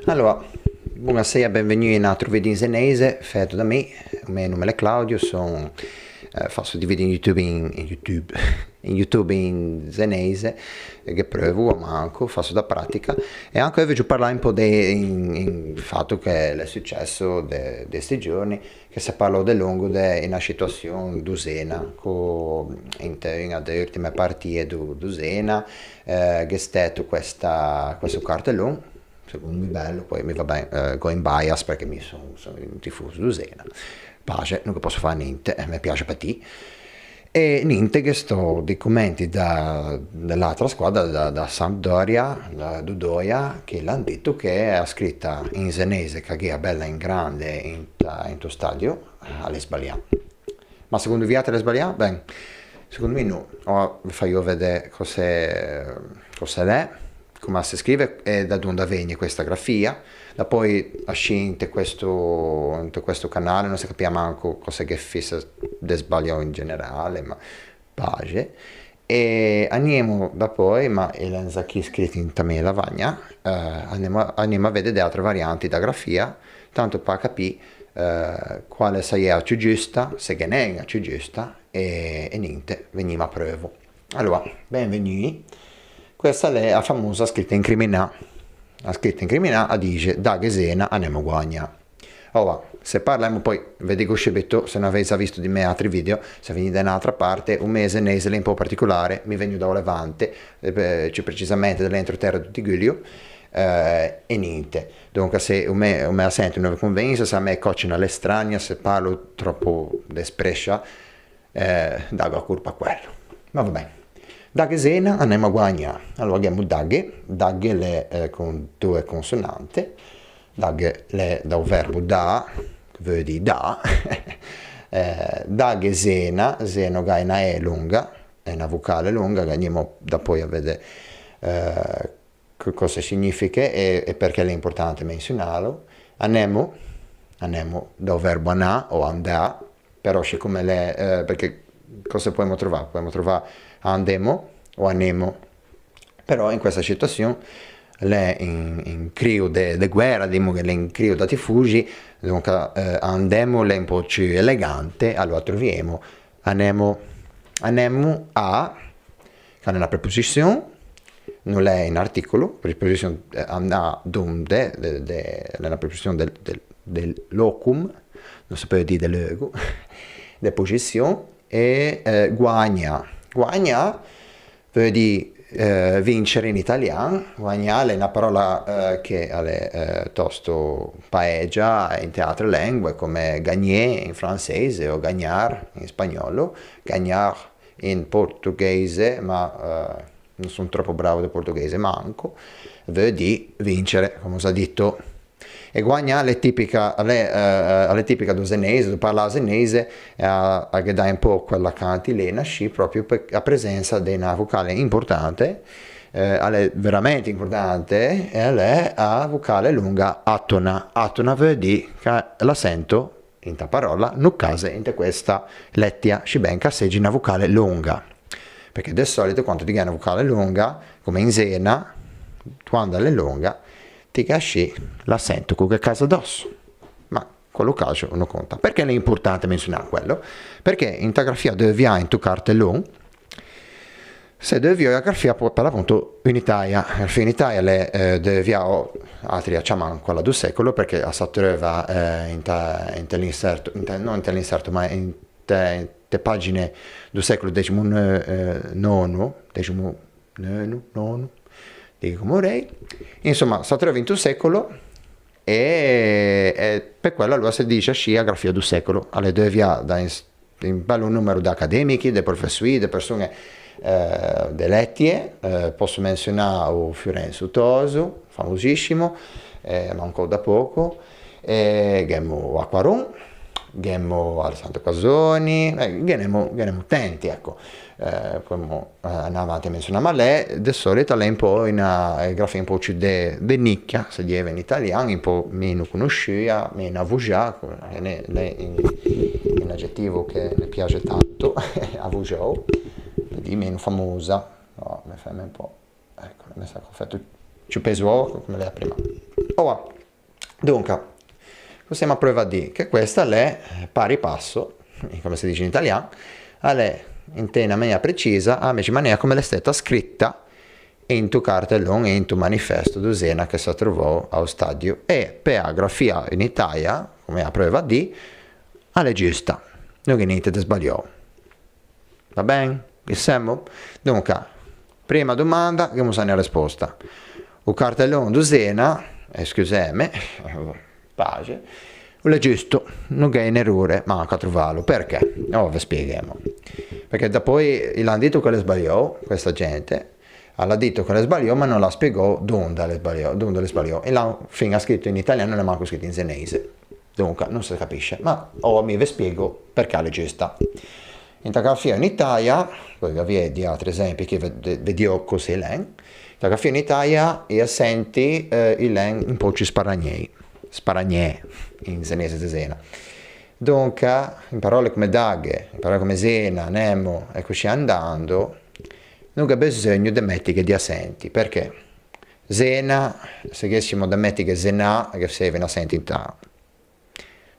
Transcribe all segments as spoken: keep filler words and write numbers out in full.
Alora, bonasera, benvegnui in un atro video in zeneise, fæto da mi. O mæ nome l'é Claudio, son, eh, fasso di video in YouTube in, in YouTube, in YouTube in zeneise, e ghe preuvo, almanco, fasso da pratica. E anche oei veggio parlâ un pö de, in, in fato che l'é successo de, de sti giorni, che se parlò delongo de, in na situazion do Zena, co, inte uña de ultime partie do, do Zena, eh, gh'é stæto questa, questo cartellon, secondo mi bello, poi mi va ben, eh, going bias, perché mi son, son un tifoso do Zena, paxe, no ghe posso fâ ninte, eh, me piaxe patî. E ninte, ghe stò di comenti da, da l'atra squadra, da, da Sampdoria, da Dudoia, che l'han dito che a scrita in zeneise che a gh'ea bella in grande inta, into stadio, a l'é sbalià. Ma secondo viatri a l'é sbalià? Ben, secondo mi no. Oua ve faio vedê cöse, cöse l'é, comme a se scrive e da dond'a vegne questa grafia. Dapoi ascì inte questo, inte questo canale no se capìa manco cöse ghe fisse de sbaliou in generale, ma paxe. E aniemo dapoi, ma e l'han za chì scriti inta mê lavagna, eh, aniemo, aniemo a vede de atre varianti da grafia, tanto par capî, eh, quale a saiea a ciù giusta, se ghe n'é uña ciù giusta, e, e ninte, vegnimo apreuvo. Alora, benvegnui. Questa l'é a famosa scrita incriminâ. A scrita incriminâ a dixe: "Daghe Zena, anemmo guagnâ." Oua, se parlemmo, poi ve digo subito, se no avei za visto di mê atri video, se vegnì da n'atra parte, o mê zeneise l'é un pö particolare, mi vegno da-o Levante, eh, ciù precisamente da l'entroterra do Tigullio, eh, e ninte. Donca, se o mê, o mê asento no ve convinse, se a mê cocina a l'é strania, se parlo tròppo de sprescia, eh, dago a corpa a quello. Ma va ben. Daghe Zena, anemmo a guagnâ. Alora, gh'emmo daghe, daghe l'é, eh, con doe consonante, daghe l'é da-o verbo dâ, che veu dî dâ, eh, daghe Zena, Zena o gh'à na e longa, e na vocale longa, che gh'emmo dapoi a vede, eh, che cöse significhe e, e perché l'é importante mensionâlo. Anemmo, anemmo da-o verbo anâ o andâ, però sicome l'é, eh, perché cöse poemmo trovâ? Poemmo trovâ andemmo o anemmo, però in questa situazion l'é un, un crio de, de guera, dimo che l'é un crio da tifosi, donca, eh, andemmo l'é un pö ciù elegante, alora troviemo anemmo, anemmo a, che a l'é na preposizion, no l'é un articolo, preposizion, eh, a, a, donde, de, de, a l'é na preposizion del, del, del locum, no se peu dî de leugo, de posizion, e, eh, guagnâ. Guagnâ veu dî, eh, vincere in italian. Guagnâ a l'é na paròla, eh, che a l'é, eh, tòsto paegia inte atre lengue, comme gagner in franseise o gagnar in spagnolo, gagnar in portogheise, ma, eh, no son tròppo brao de portogheise manco, veu dî vincere, comme o za dito. E guagnâ a l'é tipica, a l'é, eh, a l'é tipica do zeneise, do parlâ zeneise, e a, a ghe dà un pö quella cantilena, scì, pròpio pe a presensa de na vocale importante, eh, a l'é veramente importante, e a l'é a vocale longa atona. Atona veu dî che l'asento inta paròla no case inte questa letia, sciben che a segi na vocale longa. Perché de sòlito, quando ti gh'æ na vocale longa, comme in Zena, quando a l'é longa, ti gh'æ ascì l'asento che o ghe case dòsso. Ma in quello caso no conta. Perché l'é importante mensionâ quello? Perché inta grafia deuviâ into cartellon, se deuviò a grafia, pe l'aponto, unitaria. A grafia unitaria a l'é, eh, deuviâ, o atri a ciaman quella do secolo, perché a s'attreuva, eh, inte, inte l'inserto, inte, no inte l'inserto, ma inte, inte pagine do secolo decimo ne-, eh, nono, decimo nono, nono, dighe comme o rei. Insomma, a s'attreuva into secolo, e, e pe quello alora se dixe ascì a grafia do secolo. A l'é deuviâ da un s-, un bello numero de academichi, de professoî, de persoe, eh, de letie. Eh, posso mensionâ o Fiorenzo Toso, famosissimo, eh, mancou da poco, e gh'emmo Acquaron, gh'emmo Alessandro Casoni, eh, ghe n'emmo, ghe n'emmo tenti, ecco. Eh, poemmo, eh, anâ avanti a mensionâ, ma l'é, de sòlito, a l'é un pö unna, eh, grafia un pö ciù de, de nicchia, se dieve in italian, un pö meno conosciua, meno avvoxâ, che l'é, l'é un, un agetivo che me piaxe tanto, avvoxou, veu dî meno famosa, no, me ferme un pö, ecco, me sa che o fæto ciù pesoou, comme l'ea primma. Oua, Donca, così ma preuvo a dî che questa a l'é, eh, pari passo, come se dice in italian, a l'é inte na maniera precisa, a mæxima manera come l'é stæta scrita into cartellon e into manifesto do Zena che se trovou a-o stadio. E pe-a grafia unitaria, come a preuvo a dî, a l'é giusta, no gh'é ninte de sbaliou. Va ben? Ghe semmo? Donca, prima domanda, gh'emmo za na resposta. O cartellon do Zena, eh, scuseme, paxe, o l'é giusto, no gh'é un erore manco à trovâlo. Perché? Oh, ve spieghemo. Perché dapoi i l'han dito che l'é sbaliou, questa gente, a l'ha dito che l'é sbaliou, ma no l'ha spiegou donde l'é sbaliou, donde l'é sbaliou. E l'han fin scrito in italian, no l'é manco scrito in zeneise. Donca, no se capisce. Ma oua mi ve spiego perché a l'é giusta. Inta grafia unitaria, poi ghe n'avìo di atri esempi che ve, ve, ve digo così i l'en. Inta grafia unitaria i asenti, eh, i l'en un pôc ciù sparagnei. Sparagnee, in zeneise de Zena. Donca, in parole come daghe, in parole come Zena, nemo e coscì andando, no gh'é beseugno de mètighe di asenti, perché Zena, se gh'essimo da mètighe Zenà, ghe seive un asento int'a.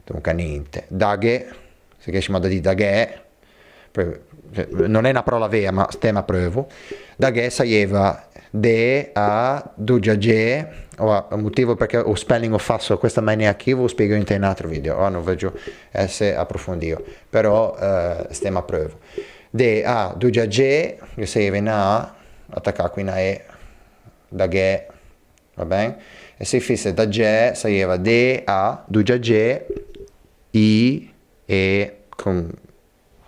Donca ninte. Daghe, se gh'essimo da dî daghè, no l'é na paròla vea, ma stemo a preuvo. Daghè saieiva D A W G, o motivo perché o spelling o fasso a questa maniera chì, ve o spiego inte un atro video, oua no voggio esse aprofondìo, però, eh, stemo a preuvo. D A W G, ghe saieiva na A attaccâ quì na E, daghè, va ben? E se i fisse dagè, saieiva D A W G, I, E, con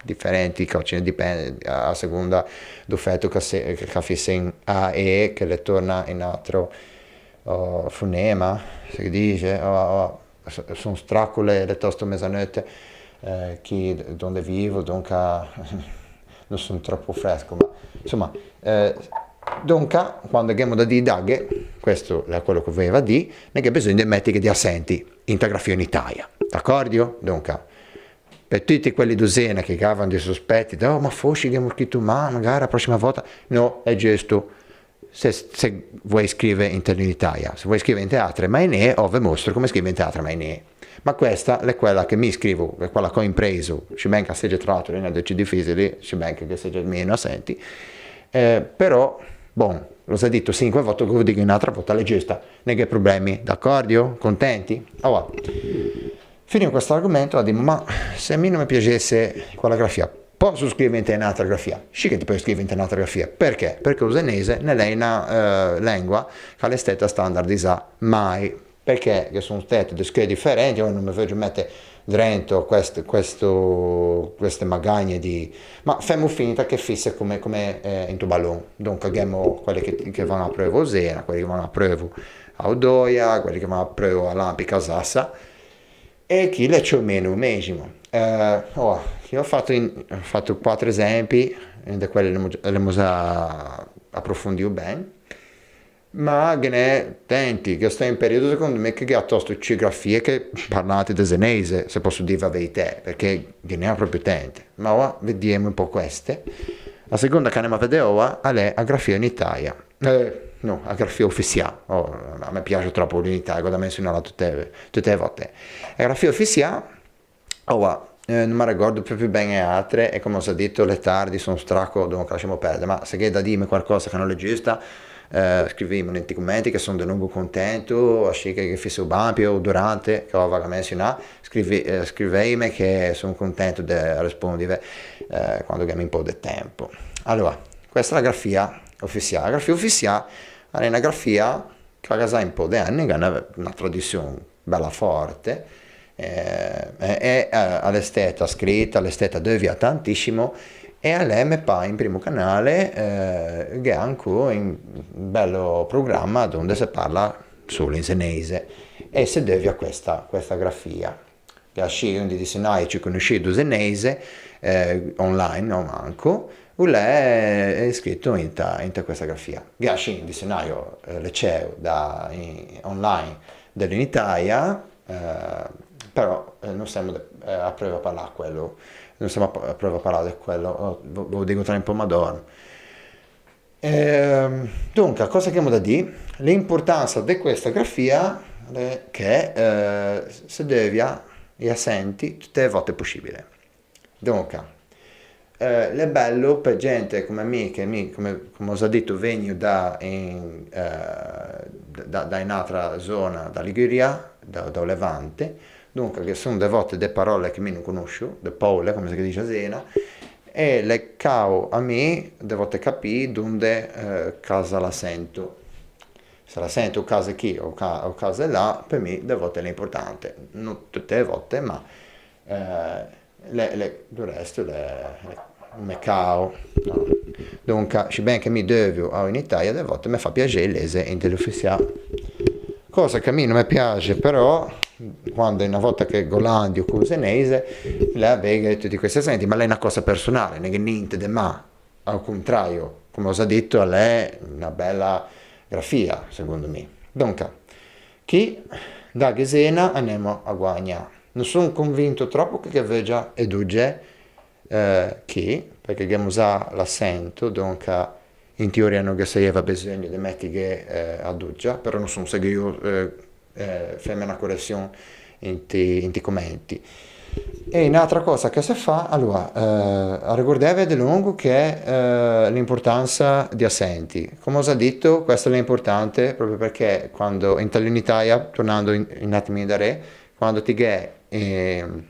diferenti còcine, dipende, a, a seconda do fæto che se, che, che a fisse in A E, che l'é torna un atro, oh, fonema, se ghe dixe, oh, oh, s-, son straco, l'é, l'é tòsto mezaneute, eh, chì d-, donde vivo, donca no son tròpo fresco, ma, insoma, eh, donca, quando gh'emmo da dî daghe, questo l'é quello che o voeiva dî, no gh'é beseugno de mètighe di asenti inta grafia unitaria, d'accordio? Donca, pe tuti quelli do Zena che gavan di sospeti, de, "Oh, ma fòscia gh'emmo scrito mâ, magara a prossima volta." No, l'é giusto. Se, se voei scrive inte l'unitaria, se voei scrive inte atre mainee, oua ve mostro come scrive inte atre mainee. Ma questa l'é quella che mi scrivo, l'é quella che o ò impreiso, sciben che a seje tra l'atro una de ciù difisili, sciben che, che ghe seje meno asenti, eh, però, bon, l'ò za dito sinque vote, o digo un'atra vota, l'é giusta, no gh'é problemi, d'accordio? Contenti? Oua, finio questo argomento, a dimo, ma se a mi no me piaxesse quella grafia, pòsso scrive inte un'atra grafia? Scì che ti peu scrive inte un'atra grafia. Perché? Perché o zeneise no l'é na, eh, lengua che a l'é stæta standardizà mai. Perché ghe son stæti de scheue diferenti, oua no me voggio mette drento quest-, questo, queste magagne di, ma femo finta che fisse come, come, eh, into balon. Donca gh'emmo quelle che, che van a preuvo a Zena, quelle che van a preuvo a Odoia, quelle che van a preuvo a Lampica, a Zassa, e chì l'é ciù o meno o mèximo. Eh, oua, chì ò fato in-, ò fato quatro esempi, e de quelle l'emmo, l'emmo za aprofondìo ben, ma ghe n'é tenti, ghe sta un periodo, secondo me, che gh'ea tòsto ciù grafie che parlanti de zeneise, se pòsso dî a veitæ, perché ghe n'ea pròpio tente. Ma oua vediemo un pò queste. A seconda che anemmo a vedê oua a l'é a grafia unitaria. Eh, no, a grafia ufissiâ. Oh, a me piaxe tròpo l'unità, gh'ò da mensionâla tute, tute e vote. A grafia ufissiâ, oua, eh, no me regordo pròpio ben e atre, e come ò za dito, l'é tardi, son straco, donca lascemo perde, ma se gh'é da dîme quarcòsa che no l'é giusta, eh, scrivimolo inti comenti, che son delongo contento, ascì che, che fisse o banpio o durante, che oua a vaga mensionâ, scrivi-, eh, scriveime che son contento de respondive, eh, quando gh'emmo un pò de tempo. Alora, questa l'é a grafia ufissiâ. A grafia ufissiâ a l'é na grafia che a gh'à za un pò de anni, gh'à na, na tradizion bella forte, eh, e, e, eh, a l'é stæta scrita, a l'é stæta deuvià tantiscimo, e a l'é, me pâ, in Primo Canale, eh, gh'é ancò un bello programma donde se parla solo in zeneise, e se deuvia questa, questa grafia. Gh'é ascì un di dissionarii ciù conosciui do zeneise, eh, online, no manco, o l'é, eh, scrito inta, inta questa grafia. Gh'é ascì un dissionario, eh, leceo da, in, online de l'unitaria, eh, però, eh, no semmo de, eh, apreuvo a parlâ quello, no semmo ap-, apreuvo a parlâ de quello, o, ve, ve o digo tra un pò, ma dormo. Ehm, donca, còsa che gh'emmo da dî? L'importansa de questa grafia, l'é che, eh, se deuvia i asenti tute e vòte poscibile. Donca, eh, l'é bello pe gente come mi, che mi, come, come ò za dito, vegno da, in, eh, da, da un'atra zona da Liguria, da, da o Levante, donca ghe son de vòte de paròlle che mi no conoscio, de poule, come se ghe dixe a Zena, e l'é cao a mi de vòte capî donde, eh, casa l'asento. Se l'asento o case chì o ca-, o case là, pe mi de vòte l'é importante. No tute e vòte, ma, eh, l'é, l'é, do resto l'é, l'é, no me cao, no? Donca, sciben che mi deuvio a unità, de vòte me fa piaxei leze inte l'ufficiâ. Cösa che a mi no me piaxe, però, quande, na vòta che ghe landio co o zeneise, l'é a veghe tuti questi asenti, ma l'é na cösa personale, no gh'é ninte de mâ. Ao contrario, come ò za dito, a l'é na bella grafia, secondo mi. Donca, chì, da Ghesena, anemmo a Guagnà. No son convinto tròppo che ghe veugia e doge, eh, chì, perché gh'emmo za l'asento, donca in teoria no ghe saieiva beseugno de mettighe, eh, a doge, però no son seguo, eh, eh, feme na correzion inti, inti comenti. E n'atra cösa che se fa, alora, eh, arregordeve delongo che, eh, l'importansa di asenti. Come ò za dito, questo l'é importante proprio perché quando inte l'unitaia, tornando in, un atimo indaré, quando ti gh'é, ehm,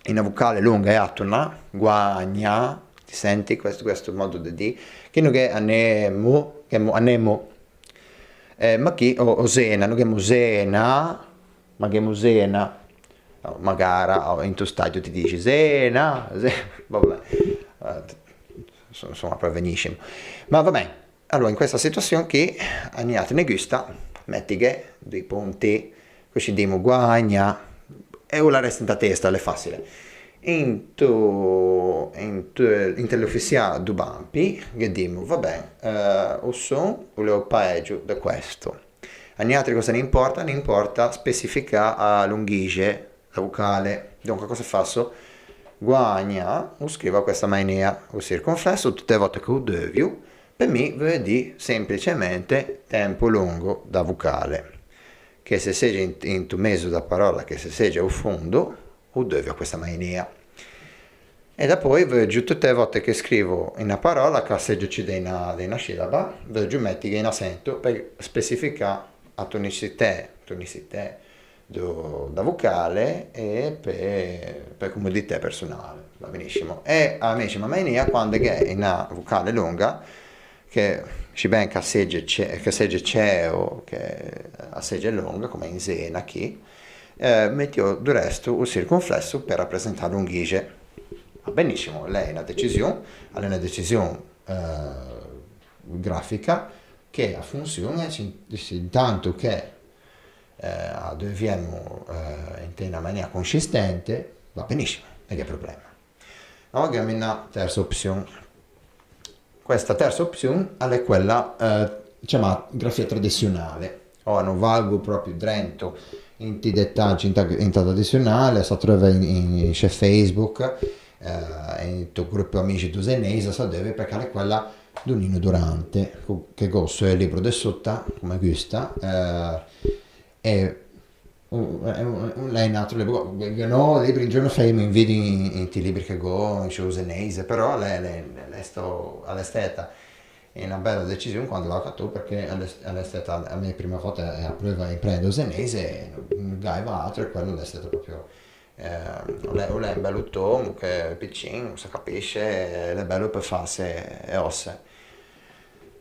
una vocale longa e atona, guagnà, ti senti questo, questo modo de dî, che no gh'é anemmo, gh'emmo anemmo. Eh, ma chì, o, o Zena, no gh'emmo Zena, ma gh'emmo Zena. No, magara, o, into stadio ti dixi Zena, Ze-, va ben. Eh, so-, insoma, però vegniscimo. Ma va ben, alora in questa situazion chì a niatri ne gusta mettighe doi ponti, cusì dimo guagnà, e o l'arresta inta testa, l'é facile. Into, into, inte l'ufficiâ do Bampi, ghe dimo, va ben, eh, o son o l'é o paegio de questo. A niatri cösa ne importa? Ne importa specificâ a longhixe da vocale. Donca cösa fasso? Guagnà, o scrivo a questa mainea, o circonflesso, tute e vòte che o deuvio, pe mi veu dî semplicemente tempo longo da vocale. Che se segia in, into mezo da paròla, che se segia o fondo, o deuvio a questa mainea. E dapoi veugio tute e vòte che scrivo na paròla, ch'a segia ciù de na, de na scilaba, veugio mettighe un asento pe specificâ a tonicitæ, tonicitæ do, da vocale e pe, pe comoditæ personale, va beniscimo. E a mescima mainea quande gh'é na vocale longa, che, sciben ch'a segia ce-, ch'a segia ceo, che a segia longa, come in Zena chì, eh, mettio do resto o circonflesso pe rapresentâ a longhixe. Va beniscimo, l'é na decision, a l'é na decision, eh, grafica, che a fonçioña, se, se intanto che, eh, a deuviemo, eh, inte na mainea consistente, va beniscimo, no gh'é problema. Alora gh'emmo na tersa opzion. Questa tersa opzion a l'é quella, eh, ciamâ grafia tradizionale. Oua no valgo proprio drento inti detaggi inta, inta tradizionale, a se treuva in, in, in sce Facebook, eh, e into gruppo Amixi do Zeneise, a se deuve, perché a l'é quella do Nino Durante, co-, che gh'ò o seu libro de sota, come gusta, eh, e o, o, o l'é un atro libro, ghe n'ò libri in gio, no faiemo invidie in, inti libri che gh'ò, in sce o zeneise, però a l'é, a l'é, a l'é sto-, a l'é stæta na bella decision quando l'ò catâ, perché a l'é, a l'é stæta a mê prima vòta e a preuva in prende o zeneise, e no, no gh'aiva atro, e quello a l'é stæto proprio, eh, o l'é, o l'é un bello tomo che l'é piccin, se capisce, e l'é bello pe fâse e òsse.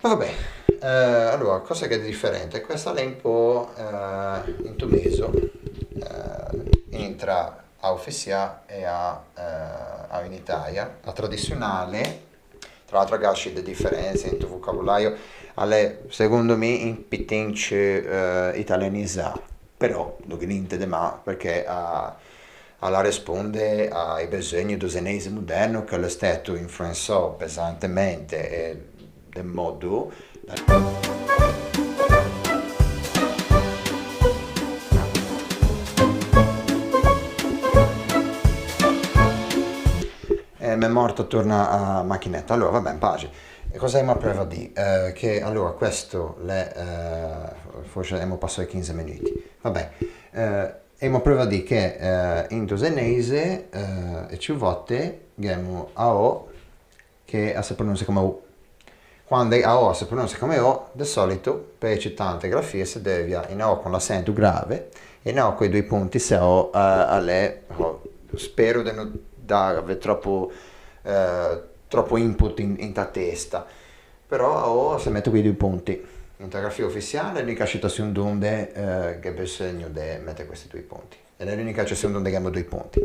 Ma va ben, eh, alora, cösa gh'é de diferente? Questa a l'é un pö, eh, into mezo, eh, intra a ufficiâ e a, eh, a unitaia. A tradizionale, tra l'altro, a gh'à ascì de diferense into vocabolaio, a l'é, secondo mi, un pitin ciù, eh, italianizâ, però no gh'é ninte de mâ, perché a, a l'arresponde a-i beseugni do zeneise moderno, che a l'é stæto influensâ pesantemente e de mòdo da... E m'é mòrta torna a machinetta. Alora, va ben, paxe. E cösa emmo apreuo à dî? Eh, che alora questo l'é, eh, forse emmo passou i chinze minuti. Va ben, eh, emmo preuvo à dî che, eh, into zeneise, eh, e ciù volte gh'emmo a O che a se prononsia comme U. Quande a O a se prononsia comme O, de sòlito, pe ciù tante grafie se deuvia unna O con l'assento grave e unna O coi doî ponti, se a O, eh, a l'é, oh, spero de no dâve tròpo, eh, tròpo input in, inta testa. Però a O a se mette coi doî ponti. Inta grafia ufissiale, l'unica scituazion donde, eh, gh'é beseugno de mette questi doî ponti. E l'é l'unica eccezion donde gh'emmo doî ponti.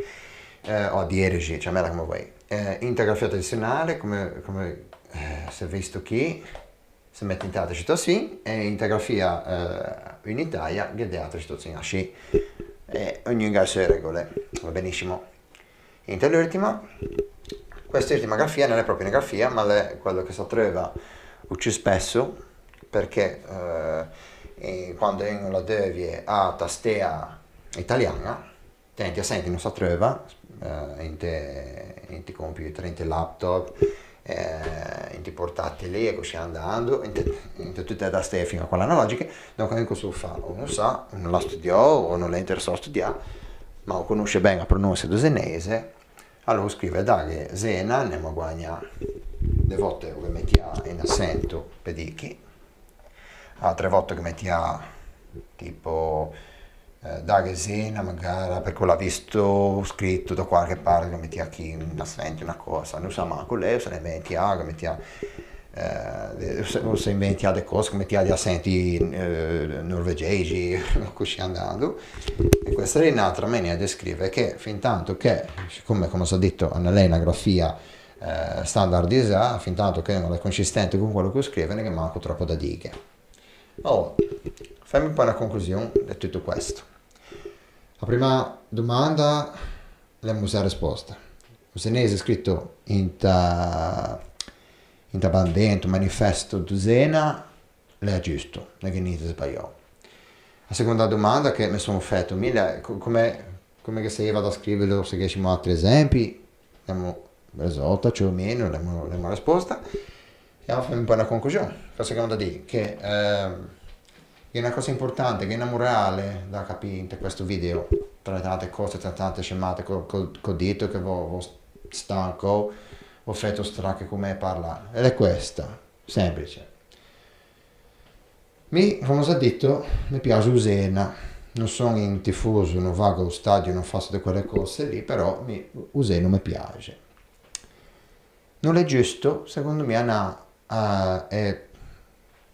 Eh, ò dierixi, ciamela comme voei. Eh, inta grafia tradizionale, comme, comme, eh, s'é visto chì, se mette inte atre scituazion, e inta grafia, eh, unitaria gh'é de atre scituazion ascì. E ognun gh'à e seu regole, va beniscimo. Inte l'urtima, quest'urtima grafia no l'é pròpio unna grafia, ma l'é quello che s'attreuva o ciù spesso, perché, eh, e, quando un o la deuvie a tastea italiana, tenti assenti no s'attreuva, eh, inte, inte computer, inte laptop, eh, inte portatili e coscì andando, inte, inte tute e tastee fin a quelle analogjiche, donca un o sa, o no sa, o no l'à studiou, o no l'é interessou a studiâ, ma o conosce ben a prononsia do zeneise, alora o scrive daghe zena, n'emmo guagnâ. De volte o ghe mettià un assento pe dî chì, atre volte o ghe mettià, tipo, eh, daghe zena, magara, perché o l'à visto scrito da qualche parte, o ghe mettià chì un assento, unna cösa, no sa manco lê, o se l'é inventià, o ghe mettià eh, o se, o se inventià de cöse, comme mettià di assenti, eh, norvegeixi, coscì andando. E questa l'é n'atra manera de scrive che, fintanto che, sicome, comme o sò dito, a no l'é unna grafia, eh, standardisà, fintanto che no l'é consistente con quello che o scrive, no gh'é manco tròpo da dîghe. Alora, femo un pò unna conclusion de tuto questo. A prima domanda l'emmo za resposta. O zeneise scrito inta, inta bandera, into manifesto do Zena, l'é giusto, no gh'é ninte sbaiou. A seconda domanda che me son fæto mi l'é, co-, comme, comme ghe saieiva da scrivelo se gh'éssimo atri esempii? L'emmo resòlta, ciù o meno, l'emmo, l'emmo resposta. E femo un pò unna conclusion. Cösa che gh'emmo da dî? Che, ehm, gh'é unna cösa importante, gh'é unna morale da capî inte questo video, tra e tante cöse, tra e tante scemate che ò, che ò, che ò dito, che v'ò, v'ò stancou, v'ò fæto strache comme parlâ. E l'é questa, semplice. Mi, comme o sò dito, me piaxe o Zena. No son un tifoso, no vago a-o stadio, no fasso de quelle cöse lì, però mi, o Zena o me piaxe. No l'é giusto, secondo mi, anâ a, e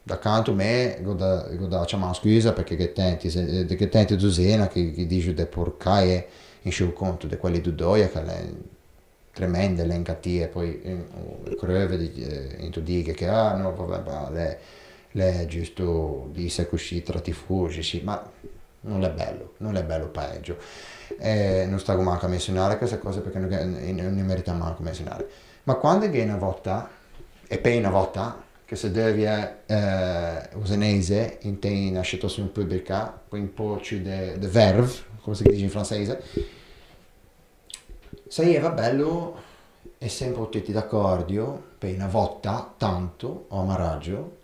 da canto mê, gh'ò da, gh'ò da ciamâ scusa, perché gh'é tenti, se, gh'é tenti do Zena che, che dixo de porcaie in sciô conto de quelli do Dòia, che l'é tremende, l'é incatie, e poi, eh, o creuve di, eh, into dîghe che, ah, no, va ben, va, l'é, l'é giusto dîse coscì tra tifosi, sì, ma no l'é bello, no l'é bello paeggio. Eh, no stago manco a mensionâle queste cöse perché no, no, no merita manco mensionâle. Ma quande gh'é unna vòta, e pe unna vòta, che se deuvie, eh, o zeneise inte unna scituazion publica, un pò ciù de, de verve, comme se dixe in franseise, saieiva bello esse un pò tuti d'accordio, pe unna vòta, tanto, ò amaraggio,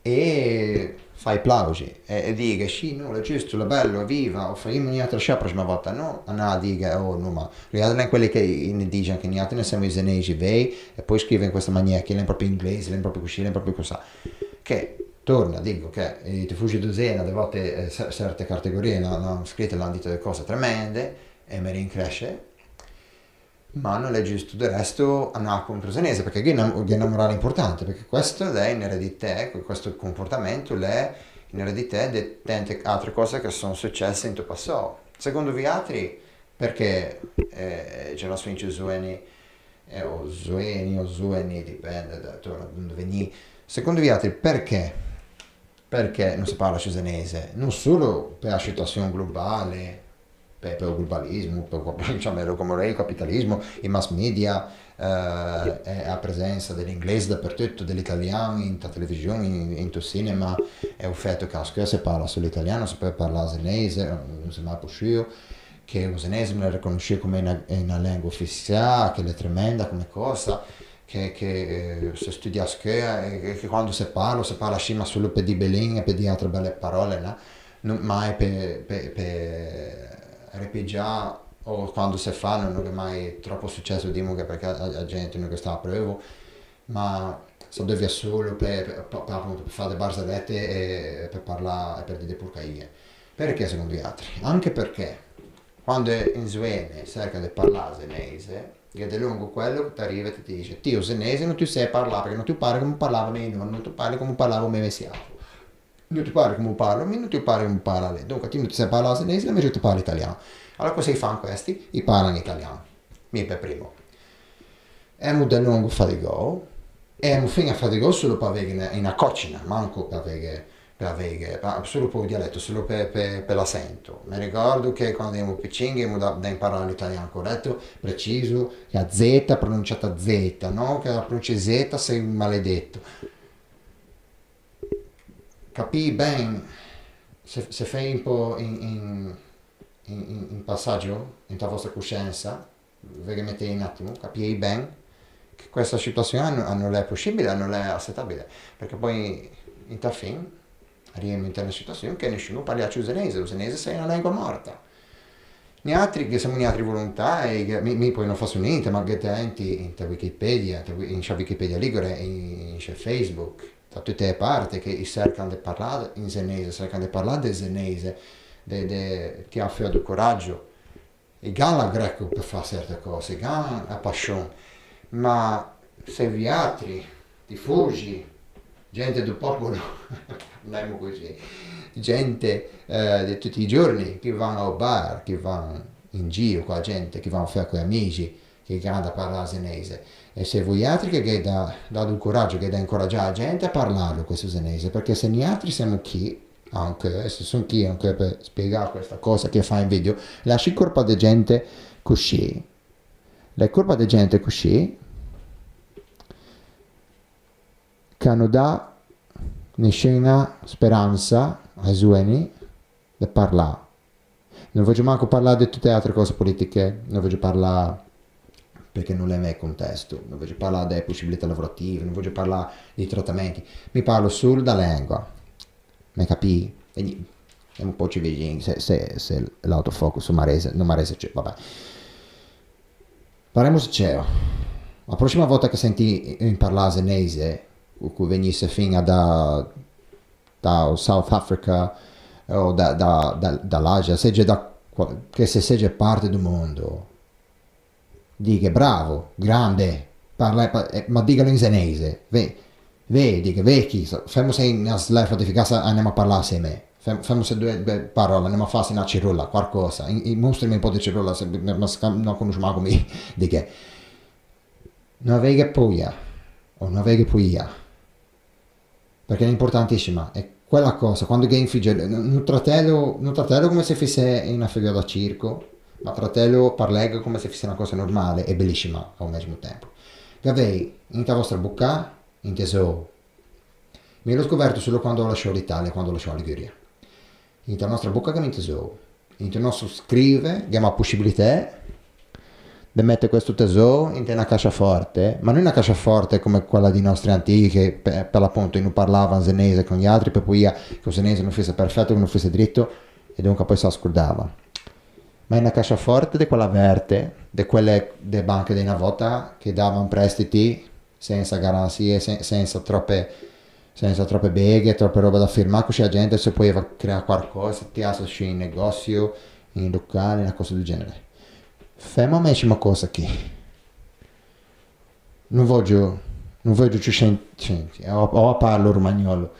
e fâ i plausi, e, e dîghe, sì, no, l'é giusto, l'é bello, eviva, o faimo niatri ascì a proscima vòta, no anâ a dîghe, oh, no, ma l'é quelli che ne dixan che niatri no semo i zeneixi vei, e poi scrive in questa maniera, che l'é proprio inglese, l'é proprio coscì, l'é proprio cosà. Che, torno, digo che i tifosi do Zena, de vòte, eh, ce-, certe categorie l'han, l'han scrite, l'han dito de cöse tremende, e me rincresce, ma no l'é giusto, de resto, anâ contro o zeneise, perché gh'é unna, gh'é unna morale importante, perché questo l'é in ereditæ, que-, questo comportamento l'é in ereditæ de tante atre cöse che son successe into passou. Secondo viatri, perché, eh, generazion ciù zoeni, eh, o zoeni, o zoeni, dipende da, da dove vegnî. Secondo viatri, perché? Perché no se parla ciù zeneise? No solo pe-a scituazion globale, pe, pe-o globalismo, pe, ciamelo comme o l'é, o capitalismo, i mass media, eh, e a presensa de l'inglese dapertutto, de l'italian inta televixon, in, into cinema, e o fæto che a scola se parla solo italian, no se peu parlâ zeneise, no se l'à mai possuo, che o zeneise no l'é riconosciuo comme unna, unna lengua ufissiâ, che l'é tremenda comme cösa, che, che, eh, se studia a scola e, e che quando se parla, se parla ascì, ma solo pe dî belin e pe dî atre belle parole, no? No, mai pe, pe, pe repiggiâ, o quando se fa, no, no gh'é mai tròpo successo, dimo che perché a, a gente no ghe stà apreuvo, ma se deuvia solo pe, pe, pe, pe, appunto, pe fâ de barzellette e pe parlâ e pe dî de porcaie. Perché, secondo viatri? Anche perché quande un zoene çerca de parlâ zeneise, gh'é de longo quello che t'arrive e te dixe: "Ti o zeneise no ti sè parlâ, perché no ti o parli comme o parlavo mê nòno, no ti o parli comme o parlavo mê messiavo." No ti parli comme o parlo mi, no ti parli comme o parla lê. Donca ti no ti sè parlâ zeneise, l'é megio che ti parli italian. Alora cos'î fan questi? I parlan italian. Mi pe primo. Emo delongo fadigou, e emo fiña fadigou solo pe aveghe na, na còcina, manco pe aveghe, pe aveghe, ma solo pe-o dialeto, solo pe, pe, pe l'assento. Me regordo che quando emo picin gh'emo da, da imparâ l'italian coreto, preciso, che a zeta, prononciata zeta, no? Che a pronuncie zeta, sei un maledeto. Capî ben, se, se fê un pö in, in, in, in, in passaggio inta vòstra cosciensa, ve ghe metê un attimo, capî ben che questa situazion a no, a no l'é poscibile, a no l'é assetabile, perché po inta fin riemo inte na situazion che nisciun o parla ciù zeneise, o zeneise o l'é na lengua mòrta. Niatri, che semo niatri volontäi, che mi, mi po no fasso ninte, ma gh'é de enti inte Wikipedia, inte Wi-, in sciâ Wikipedia ligure, in, in sce Facebook, da tute e parte, che i çercan de parlâ in zeneise, çercan de parlâ de zeneise, de, de tiâ feua do coraggio. I gh'an l'agreco pe fâ çerte cöse, i gh'an a passion, ma se viatri, tifosi, gente do popolo, andemo così, gente, eh, de tuti i giorni, che van a-o bar, che van in gio co-a gente, che van feua co-i amixi, che gh'an da parlâ zeneise. E se viatri che gh'é da, da dâ do coraggio, che gh'é da incoragiâ a gente a parlâlo questo zeneise, perché se niatri semo chi, anche, se son chi anche pe spiegâ questa cösa che fâ in video, l'é ascì corpa de gente coscì, l'é corpa de gente coscì, che a no dà nisciuna speransa a-i zoeni de parlâ. No veuggio manco parlâ de tute e atre cöse politiche, no veuggio parlâ, perché no l'é mæ contesto, no veuggio parlâ de possibilità lavorative, no veuggio parlâ di tratamenti, mi parlo solo da lengua. Me capî? E ni-, un pö ciù vixin, se, se, se l'autofocus o me rese, no me rese ciù, va ben. Paremo sincero. A proscima vòta che sentì un parlâ zeneise, o che o vegnisse fiña da, da South Africa, o da, da, da, da l'Asia, seje da qua-, che se seje parte do mondo, dighe: "Bravo, grande, parla, pa-, eh, ma dighelo in zeneise, ve, ve", dighe, "ve chi, so-, femmose na slerfa de figassa, anemo a parlâ aseme, fem-, femmose doe, doe parole, anemo a fâse na cirolla, quarcösa, in, in, mostrime un pö de cirolla, se, ma, ma, no conoscio manco mi", dighe. No aveghe poia, o no aveghe poia. Perché l'é importantissima, e quella cösa, quando gh'é un figgio, no, no tratelo, no tratelo come se fisse una figura da circo, ma tratelo, parlego come se fisse una cösa normale e bellissima a-o mesmo tempo. Gavei inta vòstra boca un tesoo. Mi l'ò scoverto solo quando ò lasciou l'Italia, quando ò lasciou a Liguria. Inta nòstra boca gh'emo un tesoo. Inte nòstro scrive gh'emo a possibilitæ de mete questo tesoo inte na casciafòrte, ma no na casciafòrte come quella di nòstri antighi che pe-, pe l'aponto i no parlava in zeneise con i atri, pe poia che o zeneise no fisse perfeto, che no fisse drito, e donca po se scordava. Ma na casciafòrte de quelle verte, de quelle de banche de na vòta che davan prestiti sensa garansie, sen-, sensa tròpe, sensa tròpe beghe, tròpe robe da firmâ, coscì a gente se poiva creâ quarcösa, tiâse sciù un negòsio, un locale, na cösa del genere. Femo a mescima cösa chi. No veuggio, no veuggio ciù sen-, senti, o, o parlo romagnolo.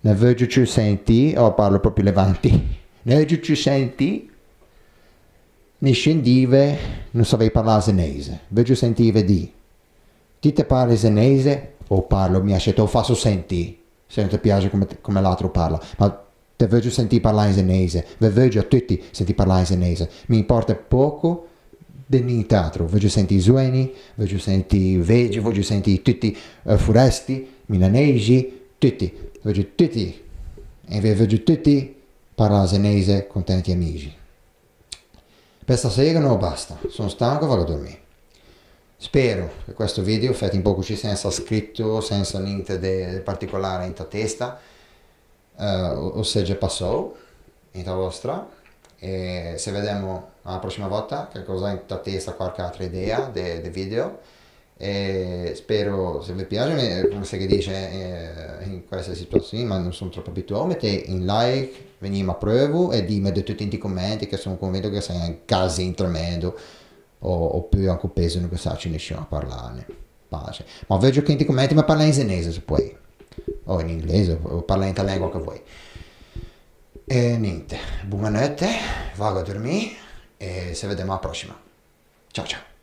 No veuggio ciù sentî, o parlo proprio levanti. No veuggio ciù sentî nisciun dîve no savei parlâ zeneise. Veuggio sentîve dî: "Ti te parli zeneise?" "O parlo, mi ascete, o fasso sentî, se no te piaxe come, come l'atro o parla. Ma te veuggio sentî parlâ in zeneise, ve veuggio a tuti sentî parlâ in zeneise. Mi importe poco de nint'atro, veuggio sentî i zoeni, veuggio sentî i vegi, veuggio sentî tuti, eh, foresti, milaneixi, tuti, veuggio tuti, e ve veuggio tuti parlâ zeneise, contenti amixi." Pe stasera no basta, son stanco, vago a dormî. Spero che questo video, fæto un pö coscì, sensa scrito, sensa ninte de, de particolare inta testa, eh, o, o seje passou. inte a vòstra, e se vedemo a proscima vòta, che cusì inte a testa qualche atra idea de, de video. E spero, se ve piaxe, me, come se ghe dixe, eh, in queste situazioni, ma no son tropo abituâ, mette un like, vegnime apreuvo e dime de tuti inti comenti, che son convinto che sia un casin tremendo, o, opure anche pezo, no ghe saccio nisciun a parlâne. Pace. Ma veggio che inti comenti me parlâ in zenese, se puoi. O in inglese, o parlâ inte a lengua che vuoi. E ninte, bonaneute, vago a dormî e se vedemo a proscima. Ciao, ciao.